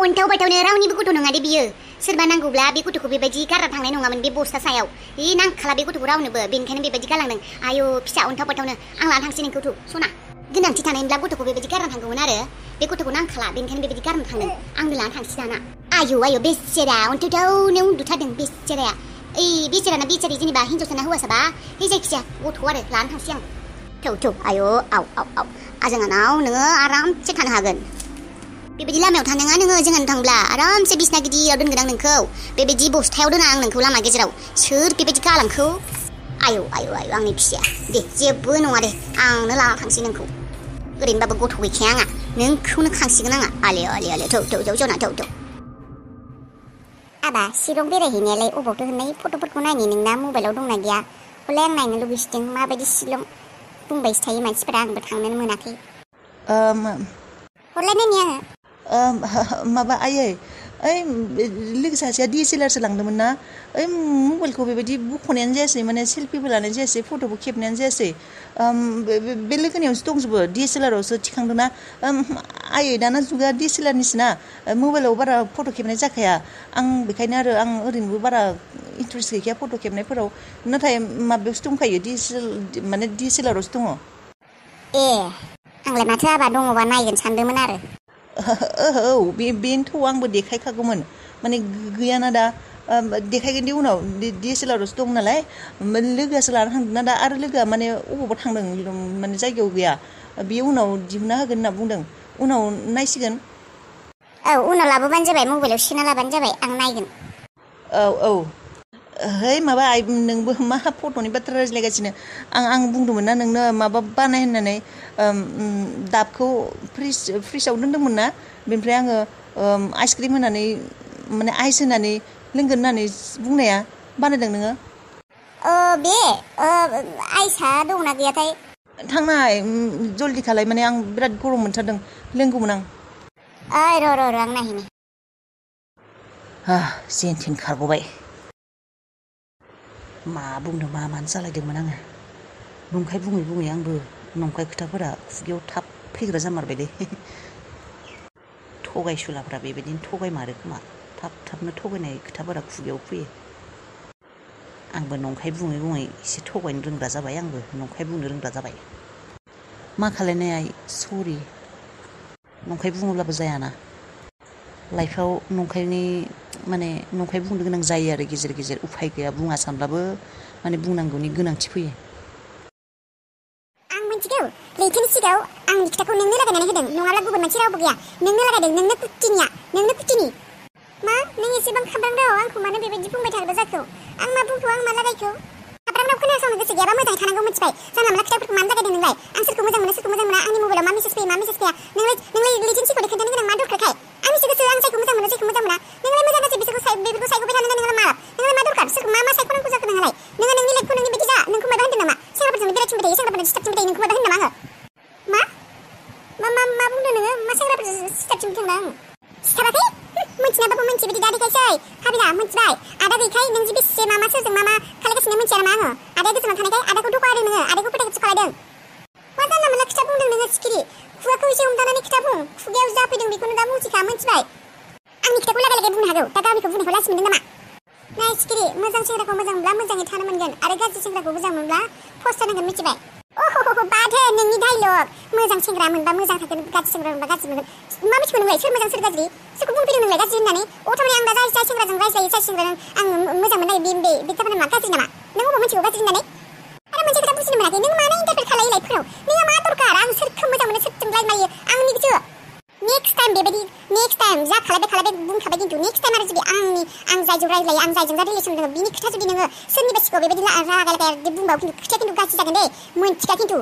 अन्थाव बायथावनो रावनिबो गथ' नङा दे बियो सोरबा नांगौब्ला बे गथ'खौ बेबायदि गारना थांनाय नङामोन बे बस्ता सायाव नांखाला बे गथ'खौ रावनोबो बेनिखायनो बेबायदि गालांदों आयौ फिसा अन्थाव बायथावनो आं लाना थांसै नोंखौथ' सना गोनांथि थानायब्ला गथ'खौ बेबायदि गारना थांगौमोन आरो बे गथ'खौ नांखाला बेनिखायनो बेबायदि गारना थांदों आंनो लाना थांसै दाना आयौ बेसेरा अन्थावथावनो उन्दुथारदों बेसेराया बेसेराना बेसेरि जेनेबा हिन्जावसाना हौवासाबा जायखिजाया गथ' आरो लाना थांसै आं थौ आयौ आव जोंहानाव नोङो आरामसे थानो हागोन बेबायदि लामायाव थानाङा नोङो जोंहानाव थांब्ला आरामसे बिसना गिदिराव दोनगोन आं नोंखौ बेबायदि बस्थायाव दोना आं नोंखौ लामा गेजेराव सोर बेबायदि गालांखौ आयौ आंनि फिसाया दे जेबो नङा दे आंनो लाना थांसै नोंखौ ओरैनोबाबो गथ' गैखाया आंहा नोंखौनो खांसिगोन आंहा आले थौ जना थौ आबा शिलं बेरायहैनायालाय अबावथो होननाय फट'फोरखौ नायनि नोंना मबाइलाव दंना गैया हले आं नायनो लुगैसिदों माबायदि शिलं बुंबायसो थायो मानसिफोरा आंबो थांनोनो मोनाखै हरलाय नायनि आङो माबा आयै ओइ लोगो सासेया DSLR लांदोंमोन ना ओइ मबाइलखौ बेबायदि बख'नायानो जायासै माने सेल्फिबो लानाय जायासै फट'बो खेबनायानो जायासै बे लोगोनियावसो दंजोबो DSLR आवसो थिखांदों ना आयै दाना जुगा DSLR निसो ना मबाइलाव बारा फट' खेबनाय जाखाया आं बेखायनो आरो आं ओरैनोबो बारा इन्टारेस्ट गैखाया फट' खेबनायफोराव नाथाय माबायावसो दंखायो DSLR आवसो दङ आंलाय माथो आबा दङबा नायगोन सानदोंमोन आरो बेनोथ' आंबो देखायखागौमोन माने गैयाना दा देखायगोन दि उनाव DSLR आवसो दं नालाय लोगोआसो लाना थांदों ना दा आरो लोगोआ माने अबावबा थांदों माने जायगायाव गैया बेयो उनाव दिहुनना होगोन होनना बुंदों उनाव नायसिगोन उनाव लाबोबानो जाबाय मबाइलाव सोना लाबानो जाबाय आं नायगोन है माबा नोंबो मा फट'नि बाथ्रा रायज्लायगासिनो आं बुंदोंमोन ना नोंनो माबा बानाय होननानै दाबखौ फ्रिजआव दोनदोंमोन ना बेनिफ्राय आङो आइसक्रिम होनानै माने आइस होनानै लोंगोन होननानै बुंनाया बानायदों नोङो बे आइसआ दंना गैयाथाय थांनाय जल्दि खालाय माने आं बिराद गरम मोनथारदों लोंगौमोन आं र' आं नायहैनि जेन थेन खारग'बाय मा बुंदों मानो जालायदोंमोन आङो नंखाय बुङै आंबो नंखाय खोथाफोरा खुगायाव थाब फैग्रा जामारबाय दे थगायसुलाफ्रा बेबायदिनो थगायमारो खोमा थाबनो थगायनाय खोथाफोरा खुगायाव फैयो आंबो नंखाय बुङै एसे थगायनो रोंग्रा जाबाय आंबो नंखाय बुंनो रोंग्रा जाबाय मा खालायनाय सरि नंखाय बुङोब्लाबो जायाना लाइफआव नंखाय बुंनो गोनां जायो आरो गेजेर उफाय गैया बुङा सानब्लाबो माने बुंनांगौनि गोनांथि फैयो आं मिथिगौ लैथोनि सिगाङाव आंनि खोथाखौ नोंनो लागायनानै होदों नङाब्ला गुबुन मानसि रावबो गैया नोंनो लागायदों नोंनो कुटिनि मा नों एसेबां खाब्रां राव आंखौ मानो बेबायदि बुंबाय थाग्रा जाखो आं मा बुंखो आं मा लागायखो खाब्रां राव खोनासंनो गोसो गैयाबा मोजाङै थानांगौ मिथिबाय जानला मोनला खोथाफोरखौ मानो लागायदों नोंलाय आं सोरखौ मोजां मोना आंनि मबाइलाव मा मेसेज फैया नोंलाय लैथोनि सिगाङाव खोन्थानो गोनां मा दरखारखाय आंनिसो गोसो आं जायखौ मोजां मोना नोंलाय मोजां गाज्रि बिसोरखौ सायख'बाय थानो नोंलाय मा दरखार सोरखौ मा सायख'नांगौ जाखो नोंलाय नोङो नोंनि लाइफखौ नोंनि बायदि जा नोंखौ माबा होनदों नामा सेंग्राफोरजों बेरायथिंबाय थायो सेंग्राफोरजों सिथाबथिंबाय थायो नोंखौ माबा होनदों नामा आङो मा बुंदों नोङो मा सेंग्राफोरजों सिथाबथिंबाय थांदों आङो सिथाबाखै मिथिनाबाबो मिन्थि बिदि दा देखायसै हाबिना मिथिबाय आदा गैखाय नों जि बेसे मा सोरजों मा खालायगासिनो मिथिया नामा आङो आदाया गोजानाव थानायखाय आदाखौ थगायदों नोङो आदाखौ फोथायनो खालायदों मा जानला मोनला खोथा बुंदों नोङो सिखिरि खुगाखौ एसे हमथानानै खोथा बुं खुगायाव जा फैदों बेखौनो दा मिथिखा मिथिबाय आंनि खोथाखौ लागाय बुंनो हागौ दा गावनिखौ बुंनायखौ लासि मोनदों नामा नाय सिखिरि मोजां सेंग्राखौ मोजां मोनब्ला मोजाङै थानो मोनगोन आरो गाज्रि सेंग्राखौ मोजां मोनब्ला फस्थायनांगोन मिथिबाय बाधे नोंनि डायलग मोजां सेंग्रा मोनबा मोजां थागोन गाज्रि सेंग्रा मोनबा गाज्रि मोनगोन मा मिथिगौ नोंलाय सोर मोजां सोर गाज्रि सोरखौ बुंफैदों नोंलाय गाज्रि होननानै थारमाने आं दा जाय सेंग्राजों रायज्लायो जाय सेंग्राजों आं मोजां मोननाय बे थारमाने मा गाज्रि नामा नों अबाव मिथिगौ गाज्रि होननानै आरो मोनसे खोथा बुजिनो मोनाखै नों मानो इन्टारप्रेट खालायो लाइफफोराव नोंहा मा दरखार आं सोरखौ मोजां मोनो सोरजों रायज्लायो आंनि गोसो नेक्स्ट टाइम जा खालायबाय बुंखाबाय खिन्थु नेक्स्ट टाइम आरो जुदि आं जायजों रायज्लायो आं जायजों जा रिलेसन दङ बिनि खोथा जुदि नोङो सोरनिबा सिगाङाव बेबायदि रागाय बुंबाव खिन्थु खोथाया खिन्थु गाज्रि जागोन दे मोनथिखा खिन्थु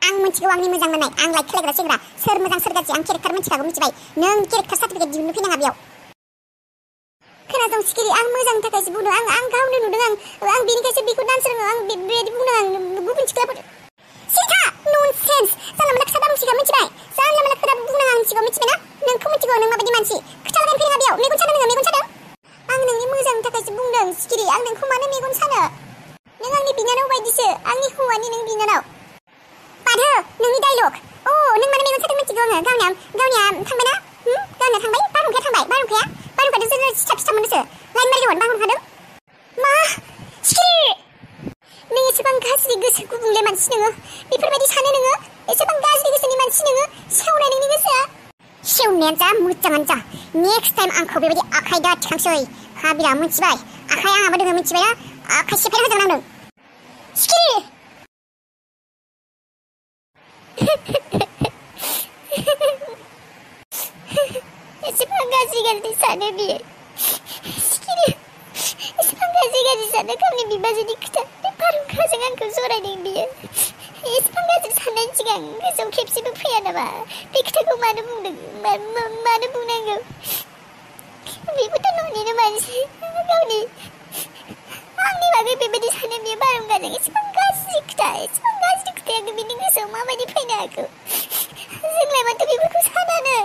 आं मिथिगौ आंनि मोजां मोननाय आं लाइक खालायग्रा सेंग्रा सोर मोजां सोर गाज्रि आं केरेक्टार मिथिखागौ मिथिबाय नों केरेक्टार सार्टिफिकेट दिहुननो फैनाङा बेयाव खोनादों सिखिरि आं मोजांनि थाखायसो बुंदों आं गावनो नुदों आं बेनिखायसो बेखौ डान्स रोङो आं बेबायदि बुंदों आं गुबुन सिख्लाफोर सिन्था ननसेन्स जानला मोनला खोथा दामसिखा मिथिबाय जानला मोनला खोथा बुंनाङा आं मिथिगौ मिथिबायना नोंखौ मिथिगौ नों माबायदि मानसि खोथा लागायनो फैनाङा बेयाव मेगन सादों नोङो मेगन सादों आं नोंनि मोजांनि थाखायसो बुंदों सिखिरि आं नोंखौ मानो मेगन सानो नों आंनि बिनानाव बायदिसो आंनि हौवानि नों बिनानाव बाधो नोंनि डायलग नों माने मेगन सादों मिथिगौ आङो गावनिया थांबायना गावनिया थांबाय बारहुंखाया थांबाय जिमायानो जा मोजाङानो जा नेक्स्ट टाइम आंखौ बेबायदि आखाइ दा थिखांसै हाबिरा मिथिबाय आखाइ आंहाबो दोङो मिथिबायना आखाइ सेफायना होजागोन आंनो सिखिरि एसेबां गाज्रि सानो बियो सिखिरि एसेबां गाज्रि सानो गावनि बिबाजैनि खोथा बे बारहुंखाजों आंखौ जरायदों बियो एसेबां गाज्रि साननायनि सिगां गोसोआव खेबसेबो फैया नामा बे खोथाखौ मानो बुंदों मानो बुंनांगौ बेबोथ' न'निनो मानसि गावनि आंनि बागै बेबायदि सानो बियो बारहुंखाजों एसेबां गाज्रि खोथाया बिनि गोसोआव माबायदि फैनो हागौ जोंलाय माथो बेफोरखौ सानानो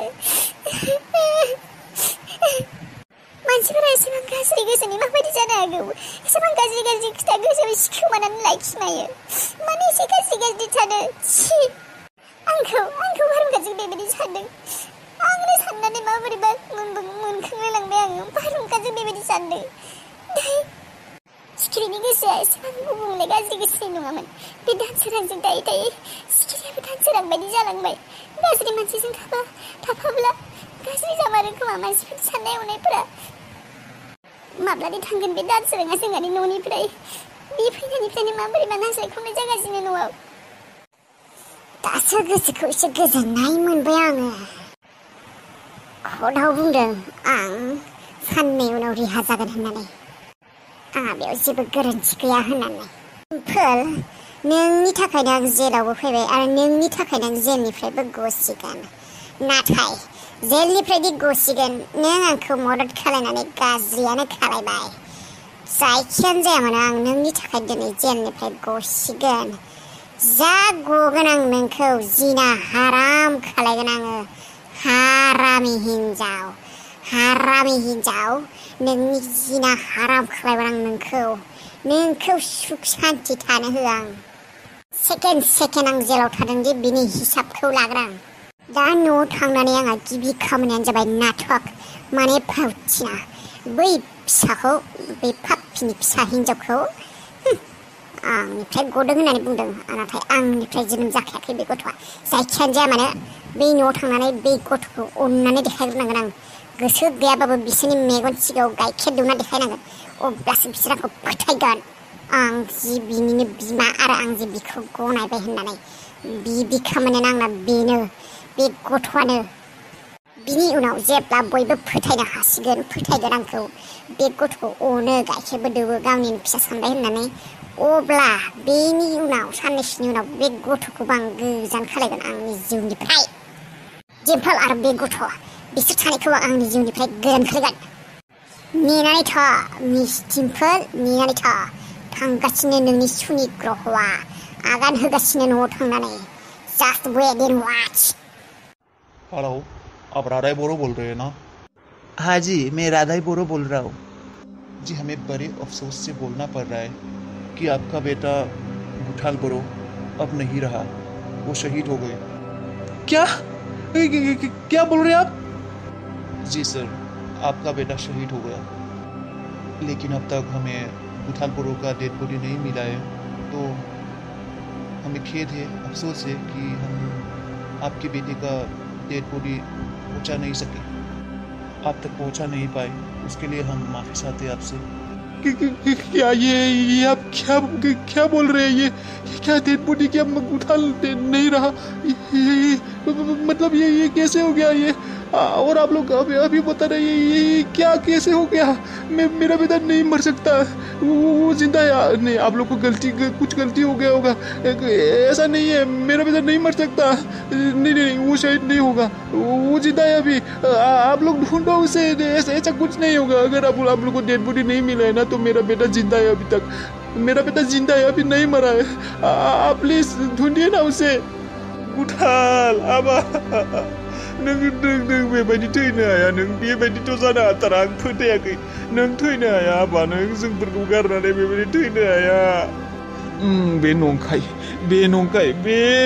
मानसिफोरा एसेबां गाज्रि गोसोनि माबायदि जानो हागौ एसेबां गाज्रि खोथा गोसोआव सिखोमानानै लाखिमायो माने एसे गाज्रि सानो छी आंखौ बारहुंखाजों बेबायदि सानदों आंनो साननानै माबोरैबा मोनखांलायलांबाय आङो बारहुंखाजों बेबायदि सानदों सिखिरिनि गोसोआ एसेबां गुबुंले गाज्रि गोसोनि नङामोन बे दानसोरांजों दायै सिखिरियाबो दानसोरां बायदि जालांबाय गाज्रि मानसिजों थाफाब्ला गाज्रि जामारो खोमा मानसिफोरनि साननाय हनायफोरा माब्लादि थांगोन बे दानसोराङा जोंहानि न'निफ्राय बे फैनायनिफ्रायनो माबोरैबा नांज्लायखौनो जागासिनो न'आव दासो गोसोखौ एसे गोजोननाय मोनबाय आङो खदाव बुंदों आं साननै उनाव रिहा जागोन होननानै आंहा बेयाव जेबो गोरोन्थि गैया होननानै सिम्पोल नोंनि थाखायनो आं जेलावबो फैबाय आरो नोंनि थाखायनो आं जेलनिफ्रायबो गसिगोन नाथाय जेलनिफ्रायदि गसिगोन नों आंखौ मदद खालायनानै गाज्रियानो खालायबाय जायखियानो जाया मानो आं नोंनि थाखाय दिनै जेलनिफ्राय गसिगोन जा गगोन आं नोंखौ जिना हाराम खालायगोन आङो हारामि हिन्जाव नोंनि जिना हाराम खालायगोन आं नोंखौ सुख सान्ति थानो होआ आं सेकेन्ड आं जेलाव थादोंदि बिनि हिसाबखौ लागोन आं दा न'आव थांनानै आंहा गिबि खामानियानो जाबाय नाटक माने फावथिना बै फिसाखौ बै पाप्पिनि फिसा हिन्जावखौ आंनिफ्राय गदों होननानै बुंदों नाथाय आंनिफ्राय जोनोम जाखायाखै बे गथ'आ जायखियानो जाया मानो बै न'आव थांनानै बै गथ'खौ अननानै देखायग्रोनांगोन आं गोसो गैयाबाबो बिसोरनि मेगन सिगाङाव गाइखेर दौना देखायनांगोन अब्लासो बिसोर आंखौ फोथायगोन आं जि बिनिनो बिमा आरो आं जि बिखौ गनायबाय होननानै बि खामानियानो आंना बेनो बे गथ'आनो बिनि उनाव जेब्ला बयबो फोथायगोन आंखौ बे गथ'खौ अनो गाइखेरबो दौवो गावनि फिसा सानबाय होननानै अब्ला बेनि उनाव साननैसोनि उनाव बे गथ'खौबो आं गोजान खालायगोन आंनि जिउनिफ्राय दिम्पोल आरो बे गथ' बिसोर सानैखौबो आंनि जिउनिफ्राय गोजान खालायगोन नेनानै था मिस दिम्पोल नेनानै था थांगासिनो नोंनि सुनि ग्रहआ आगान होगासिनो न'आव थांनानै just wait and watch hello आप राधाई बोरो बोल रहे हैं ना हाँ जी मैं राधाई बोरो बोल रहा हूँ जी हमें बड़े अफसोस से बोलना पड़ रहा है कि आपका बेटा गुठाल बोरो अब नहीं रहा वो शहीद हो गए क्या बोल रहे हैं आप जी सर आपका बेटा शहीद हो गया लेकिन अब तक हमें गुठाल बोरो का डेड बॉडी नहीं मिला है तो हमें खेद है अफसोस है कि हम आपके बेटे का डेड बॉडी पहुंचा नहीं सके आप तक पहुंचा नहीं पाए उसके लिए हम माफ़ी चाहते हैं आपसे क्या ये आप क्या बोल रहे हैं ये क्या डेड बॉडी क्या गुठाल नहीं रहा मतलब ये कैसे हो गया ये और आप लोग अभी बता रहे हैं ये क्या कैसे हो गया मेरा बेटा नहीं मर सकता वो जिंदा है नहीं आप लोग को कुछ गलती हो गया होगा ऐसा नहीं है मेरा बेटा नहीं मर सकता नहीं वो शहीद नहीं होगा वो जिंदा है अभी आप लोग ढूंढो उसे ऐसा कुछ नहीं होगा अगर आप लोग को डेड बॉडी नहीं मिला है ना तो मेरा बेटा जिंदा है अभी तक मेरा बेटा जिंदा है अभी नहीं मरा है आप प्लीज ढूंढिए ना उसे गुठाल आबा नों बेबायदि थैनो हाया नों बेबायदिथ' जानो हाथारा आं फोथायाखै नों थैनो हाया आबा नों जोंफोरखौ गारनानै बेबायदि थैनो हाया बे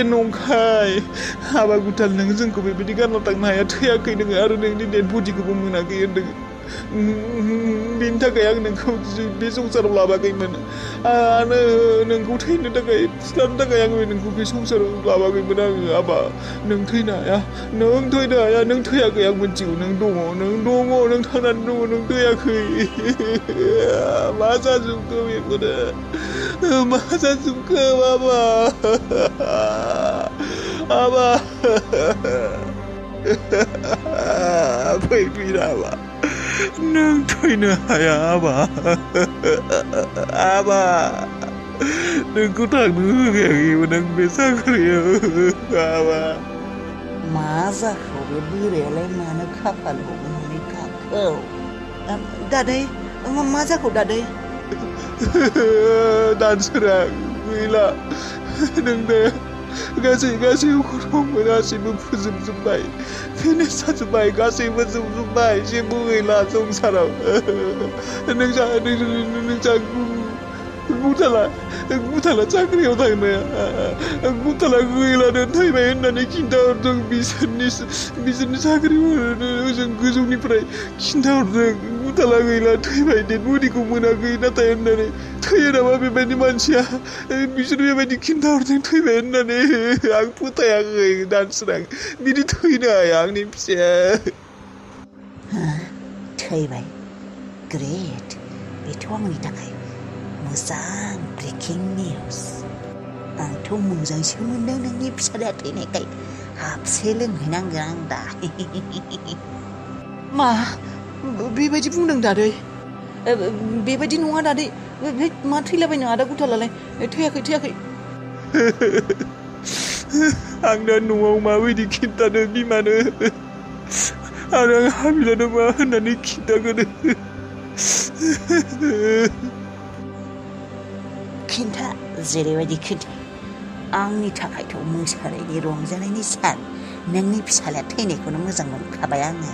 नंखाय हाबा गुठाल नों जोंखौ बेबायदि गारना थांनो हाया थैयाखै नोङो आरो नोंनि डेड बडिखौबो मोनाखै होनदों बेनि थाखाय आं नोंखौ बे संसाराव लाबाखैमोन नोंखौ थैनो थाखाय फुस्लानो थाखाय आं नोंखौ बे संसाराव लाबाखैमोन आङो आबा नों थैनो हाया नों थैयाखै आं मिथिगौ नों दङ नों थांनानै दङ नों थैयाखै मा जाजोबखो बेखौनो मा जाजोबखो आबा फैफिन आबा नों थैनो हाया आबा नोंखौ थांनो होखायाखैमोन आं बे साख्रियाव आबा मा जाखो बे बोरायालाय मानो खाफाल हमनानै थाखो दादै मा जाखो दादै दानसोरा गैला नों दे गासैबो गासैबो फोजोबजोब्बाय फिनिश जाजोब्बाय गासैबो जोबजोब्बाय जेबो गैला संसाराव नों गुथाला साख्रियाव थांनाया गुथाला गैलानो थैबाय होननानै खिन्थाहरदों बिसोरनि साख्रि ओजों गोजौनिफ्राय खिन्थाहरदों गुथाला गैला थैबाय डेड बडिखौ मोनाखै नाथाय होननानै थैयो नामा बेबायदि मानसिया बिसोर बेबायदि खिन्थाहरदों थैबाय होननानै आं फोथायाखै दानसोरां बिदि थैनो हाया आंनि फिसाया थैबाय ग्रेट बेथ' आंनि थाखाय मोजां ब्रेकिं निउज आंथ' मोजांसो मोनदों नोंनि फिसाया थैनायखाय हाबसे लोंहैनांगोन आं दा मा बेबायदि बुंदों दादै बेबायदि नङा दादै मा थैलाबायनो आदा गुथालालाय थैयाखै आं दा न'आव माबायदि खिन्थानो बिमानो आरो आं हाबिलानो मा होननानै खिन्थागोन खिन्था जेरैबायदि खिन्था आंनि थाखायथ' मोसानायनि रंजानायनि सान नोंनि फिसालाया थैनायखौनो मोजां मोनखाबाय आङो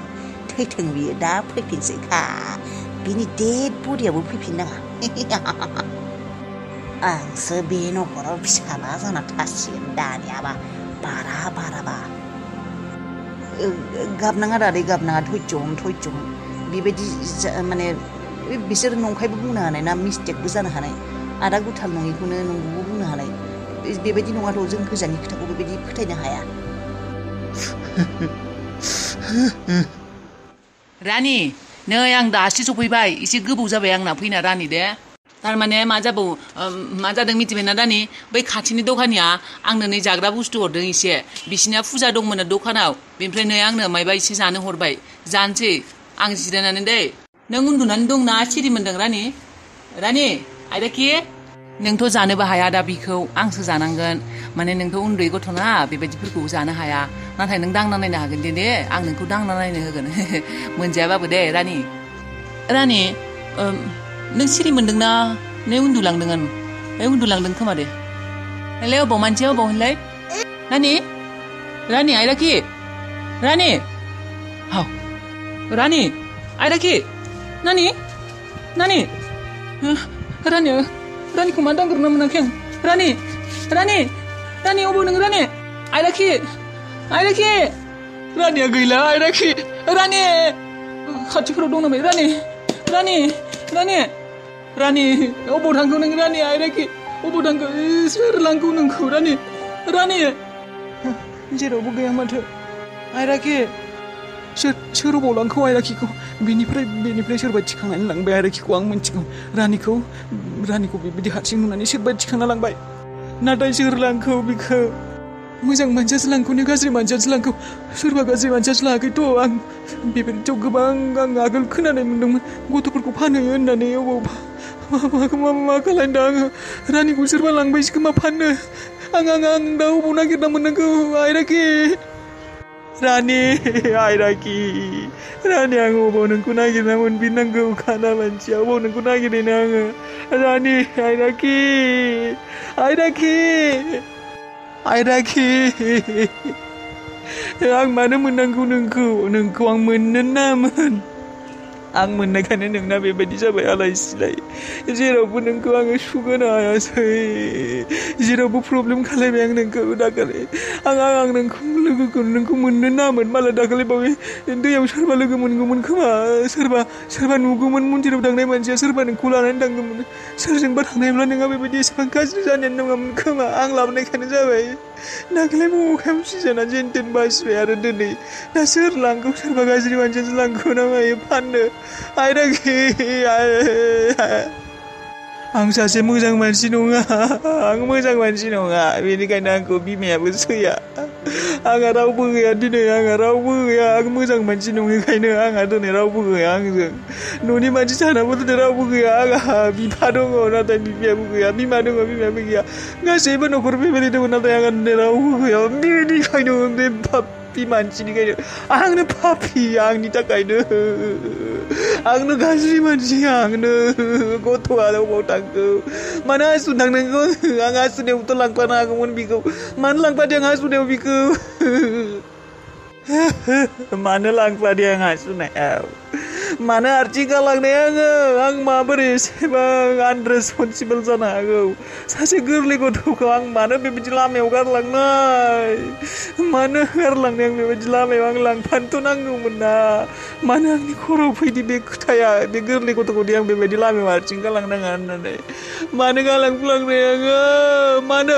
थैथों बियो दा फैफिनसैखा बिनि डेड बडियाबो फैफिननाङा आंसो बे न'खराव फिसाला जाना थासिगोन दानियाबा बाराबा गाबनाङा दादै गाबनाङा धैर्य बेबायदि माने बिसोर नंखायबो बुंनो हानाय ना मिस्टेकबो जानो हानाय आदा गुथाल नङिखौनो नंगौबो बुंनो हानाय बेबायदि नङाथ' जों गोजाननि खोथाखौ बेबायदि फोथायनो हाया रानि नै आं दासो सफैबाय एसे गोबाव जाबाय आंना फैना रानि दे थारमाने मा जादों मिथिबायना रानि बै खाथिनि दखानिया आंनो नै जाग्रा बुस्थु हरदों एसे बिसिना फुजा दंमोन दखानाव बेनिफ्राय नै आंनो मायबा एसे जानो हरबाय जानोसै आं जिरायनानै दे नों उन्दुनानै दंना सिरि मोन्दों रानि आयदाखि नोंथ' जानोबो हाया दा बिखौ आंसो जानांगोन माने नोंथ' उन्दै गथ'ना बेबायदिफोरखौ जानो हाया नाथाय नों दांना नायनो हागोन दे आं नोंखौ दांना नायनो होगोन मोनजायाबाबो दे रानि नों सिरि मोन्दोंना नों उन्दुलांदों खोमा दे हेलै अबाव मानसिया अबाव होनलाय रानि आयदाखि रानि आयदाखि नानि रानिखौ मा दांग्रोना मोनाखै आं रानि अबाव नों रानि आयदाखि रानिया गैला आयदाखि रानि खाथिफोराव दं नामा रानि अबाव थांखो नों रानि आयदाखि अबाव थांखो सोर लांखो नोंखौ रानि जेरावबो गैया माथो आयदाखि सोर अबाव लांखो आयदाखिखौ बेनिफ्राय सोरबा थिखांनानै लांबाय आयदाखिखौ आं मिथिगौ रानिखौ बेबायदि हारसिं नुनानै सोरबा थिखांना लांबाय नाथाय सोर लांखौ बिखौ मोजां मानसियासो लांखौ ना गाज्रि मानसियासो लांखौ सोरबा गाज्रि मानसियासो लाङाखैथ' आं बेबायदियाव गोबां आं आगोल खोनानाय मोन्दोंमोन गथ'फोरखौ फानहैयो होननानै अबाव मा खालामदों आङो रानिखौ सोरबा लांबायसो खोमा फाननो आं दा अबाव नागिरना मोननांगौ आयदाखि रानि आं अबाव नोंखौ नागिरना मोनफिननांगौ खाना मानसिया अबाव नोंखौ नागिरहैनो आङो रानि आयदाखि आं मानो मोननांगौ नोंखौ आं मोननो नामोन आं मोननायखायनो नोंना बेबायदि जाबाय आलाय सिलाय जेरावबो नोंखौ आङो सुगोनो हायासै जेरावबो प्रब्लेम खालायबाय आं नोंखौ दाखालि आं नोंखौ मोननो नामोन मालाय दाखालि बावै दैयाव सोरबा लोगो मोनगौमोन खोमा सोरबा नुगौमोन मन्दिराव थांनाय मानसिया सोरबा नोंखौ लानानै थांगौमोन सोरजोंबा थांनायब्ला नोंहा बेबायदि एसेबां गाज्रि जानायानो नङामोन खोमा आं लाबोनायखायनो जाबाय दाखालि अखायाव सिजाना जेनथेन बासिबाय आरो दिनै दा सोर लांगौ सोरबा गाज्रि मानसियासो लांगौ ना मायो फाननो आयराखि आं सासे मोजां मानसि नङा आं मोजां मानसि नङा बेनिखायनो आंखौ बिमायाबो सैया आंहा रावबो गैया दिनै आंहा रावबो गैया आं मोजां मानसि नङैखायनो आंहा दिनै रावबो गैया आंजों न'नि मानसि थानाबो दिनै रावबो गैया आंहा बिफा दङ नाथाय बिफायाबो गैया बिमा दङ बिमायाबो गैया गासैबो न'खर फेमिलि दङ नाथाय आंहा दिनै रावबो गैया बेनिखायनो बे पापि मानसिनिखायनो आंनो पापि आंनि थाखायनो आंनो गाज्रि मानसि आंनो गथ'आ अबाव थांखो मानो हासुनो थांनांगौ आं हासुनायावथ' लांफानो हागौमोन बिखौ मानो लांफादों आं हासुनायाव बिखौ मानो लांफादों आं हासुनायाव मानो हारसिं गालांनाय आं माबोरै एसेबां आनरेसपनसिबोल जानो हागौ सासे गोरलै गथ'खौ आं मानो बेबायदि लामायाव गारलांनाय मानो गारलांनाय आं बेबायदि लामायाव आं लांफानोथ' नांगौमोन ना मानो आंनि खर'आव फैदि बे खोथाया बे गोरलै गथ'खौदि आं बेबायदि लामायाव हारसिं गालांनाङा होननानै मानो गालांफ्लांनाय आङो मानो